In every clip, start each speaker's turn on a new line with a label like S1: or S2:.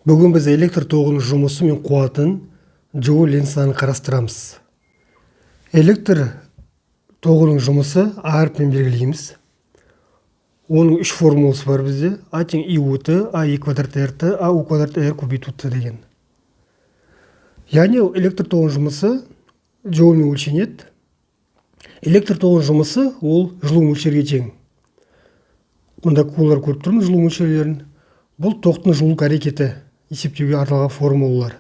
S1: Бүгін біз электр тоғының жұмысы мен қуатын, Джоуль-Ленц заңын қарастырамыз. Электр тоғының жұмысы А әрпімен белгілейміз. Оның үш формуласы бар бізде: А тең И У Т, А И квадрат Р Т, А У квадрат Р көбейту Т деген. Яғни электр тоғының жұмысы джоульмен өлшенеді. Электр тоғының жұмысы ол жылу мөлшерге тең. Мұнда кулар көріп тұрмыз, жылу мөлшерлерін. Бұл тоқтың жылулық әрекеті есептеуге арналған формулалар.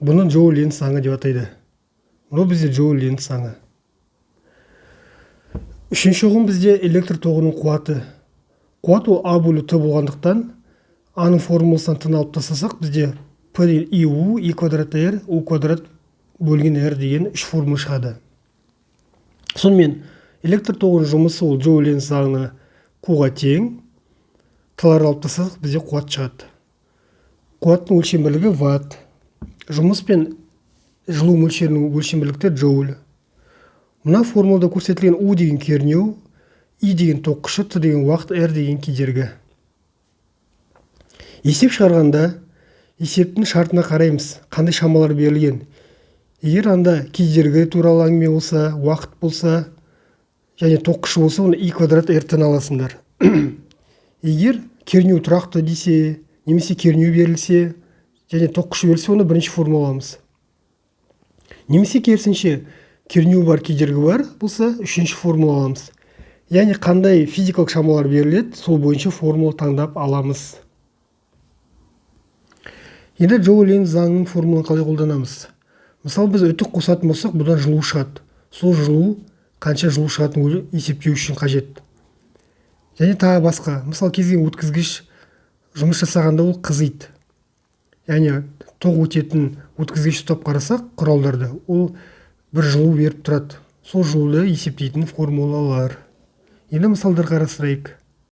S1: Бұны Джоуль Ленц заңы деп атайды. Мынау бізде Джоуль Ленц заңы. Үшінші ұғым бізде электр тоғының қуаты. Қуат ол А бөлу Т болғандықтан, аның формуласынан Т-ны алып тастасақ, бізде П деген И У, И квадрат Р, У квадрат бөлінген Р деген үш формула шығады. Сонымен, электр тоғының жұмысы ол Джоуль Ленц заңына Q-ға тең. Т-ларды алып тастасақ, бізде қуат шығады. Қуаттың өлшем бірлігі ватт. Жұмыс пен жылу мөлшерінің өлшем бірліктері джоуль. Мына формулада көрсетілген У деген кернеу, И деген ток күші, Т деген уақыт, Р деген кедергі. Есеп шығарғанда есептің шартына қараймыз, қандай шамалар берілген. Егер анда кедергі туралы әңгіме болса, уақыт болса және ток күші болса, оны И квадрат Р Т аласыңдар. Егер кернеу тұрақты десе немесе кернеу берілсе және ток күші берілсе, оны бірінші формула аламыз. Немесе керісінше, кернеу бар, кедергі бар болса, үшінші формула аламыз. Яғни қандай физикалық шамалар беріледі, сол бойынша формула таңдап аламыз. Енді Джоуль Ленц заңының формуланы қалай қолданамыз? Мысалы, біз үтік қосатын болсақ, бұдан жылу шығады. Сол жылу қанша жылу шығатынын есептеу үшін қажет. Және тағы басқа, мысалы, кез келген өткізгіш жұмыс жасағанда ол қызиды. Яғни тоқ өтетін өткізгіш ұстап қарасақ құралдарды, ол бір жылу беріп тұрады. Сол жылуды есептейтін формулалар. Енді мысалдар қарастырайық.